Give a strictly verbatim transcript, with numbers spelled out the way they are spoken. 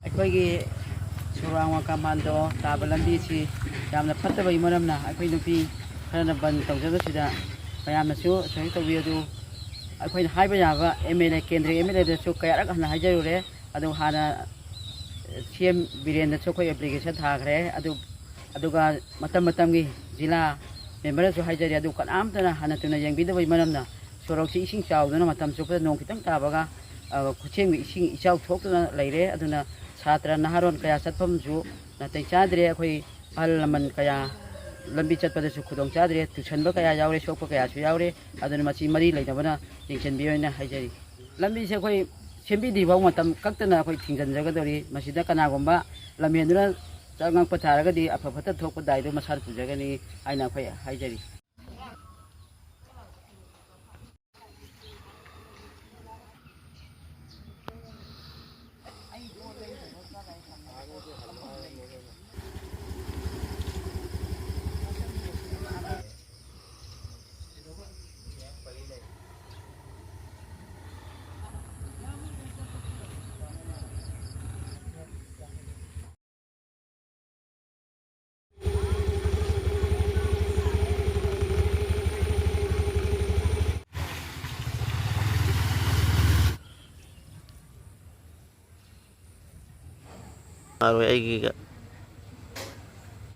ꯑꯩꯈꯣꯏꯒꯤ ꯁꯣꯔꯥꯡ ꯋꯥꯡꯈꯥꯝꯕꯥꯟꯗꯣ ꯇꯥꯕ ꯂꯝꯕꯤꯁꯤ ꯌꯥꯝꯅ ꯐꯠꯇꯕꯒꯤ ꯃꯔꯝꯅ ꯑꯩꯈꯣꯏ ꯅꯨꯄꯤ ꯈꯔꯅ ꯕꯟ ꯇꯧꯖꯕꯁꯤꯗ ꯃꯌꯥꯝꯅꯁꯨ ꯁꯨꯃꯥꯏꯅ ꯇꯧꯕꯤ꯫ ꯑꯗꯨ ꯑꯩꯈꯣꯏꯅ ꯍꯥꯏꯕ ꯌꯥꯕ ꯑꯦꯝ ꯑꯦꯜ ꯑꯦ, ꯀꯦꯟꯗ꯭ꯔꯒꯤ ꯑꯦꯝ ꯑꯦꯜ ꯑꯦꯗꯁꯨ ꯀꯌꯥꯔꯛ ꯍꯟꯅ ꯍꯥꯏꯖꯔꯨꯔꯦ꯫ ꯑꯗꯨ ꯍꯥꯟꯅ ꯁꯤ ꯑꯦꯝ ꯕꯤꯔꯦꯟꯗꯁꯨ ꯑꯩꯈꯣꯏ ꯑꯦꯄ꯭ꯂꯤꯀꯦꯁꯟ ꯊꯥꯈ꯭ꯔꯦ꯫ ꯑꯗꯨ, ꯑꯗꯨꯒ ꯃꯇꯝ ꯃꯇꯝꯒꯤ ꯖꯤꯂꯥ ꯃꯦꯝꯕꯔꯗꯁꯨ ꯍꯥꯏꯖꯔꯤ꯫ ꯑꯗꯨ ꯀꯅꯥꯝꯇꯅ ꯍꯟꯅ ꯇꯨꯅ ꯌꯦꯡꯕꯤꯗꯕꯒꯤ ꯃꯔꯝꯅ ꯁꯣꯔꯣꯛꯁꯤ ꯏꯁꯤꯡ ꯆꯥꯎꯗꯨꯅ ꯃꯇꯝ ꯆꯨꯞꯄꯗ ꯅꯣꯡ ꯈꯤꯇꯪ ꯇꯥꯕꯒ, ꯑ, ꯈꯨꯠꯁꯦꯝꯒꯤ ꯏꯁꯤꯡ ꯏꯆꯥꯎ ꯊꯣꯛꯇꯨꯅ ꯂꯩꯔꯦ꯫ ꯑꯗꯨꯅ ꯁꯥꯇ꯭ꯔ ꯅꯍꯥꯔꯣꯟ ꯀꯌꯥ ꯆꯠꯐꯝꯁꯨ ꯅꯥꯇꯩ ꯆꯥꯗ꯭ꯔꯦ꯫ ꯑꯩꯈꯣꯏ ꯑꯍꯜ ꯂꯃꯟ ꯀꯌꯥ ꯂꯝꯕꯤ ꯆꯠꯄꯗꯁꯨ ꯈꯨꯗꯣꯡ ꯆꯥꯗ꯭ꯔꯦ꯫ ꯇꯨꯁꯟꯕ ꯀꯌꯥ ꯌꯥꯎꯔꯦ, ꯁꯣꯛꯄ ꯀꯌꯥꯁꯨ ꯌꯥꯎꯔꯦ꯫ ꯑꯗꯨꯅ ꯃꯁꯤ ꯃꯔꯤ ꯂꯩꯅꯕꯅ ꯌꯦꯡꯁꯤꯟꯕꯤꯌꯣ ꯍꯥꯏꯅ ꯍꯥꯏꯖꯔꯤ꯫ ꯂꯝꯕꯤꯁꯦ ꯑꯩꯈꯣꯏ ꯁꯦꯝꯕꯤꯗ꯭ꯔꯤꯐꯥꯎ ꯃꯇꯝ ꯀꯛꯇꯅ ꯑꯩꯈꯣꯏ ꯊꯤꯡꯖꯤꯟꯖꯒꯗꯧꯔꯤ꯫ ꯃꯁꯤꯗ ꯀꯅꯥꯒꯨꯝꯕ ꯂꯝꯍꯦꯟꯗꯨꯅ ꯆꯉꯛꯄ ꯇꯥꯔꯒꯗꯤ ꯑꯐ ꯐꯠꯇ ꯊꯣꯛꯄ ꯗꯥꯏꯗꯨ ꯃꯁꯥꯅ ꯄꯨꯖꯒꯅꯤ ꯍꯥꯏꯅ ꯑꯩꯈꯣꯏ ꯍꯥꯏꯖꯔꯤ꯫ ꯌꯥꯔꯣꯏ ꯑꯩꯒꯤꯒ꯫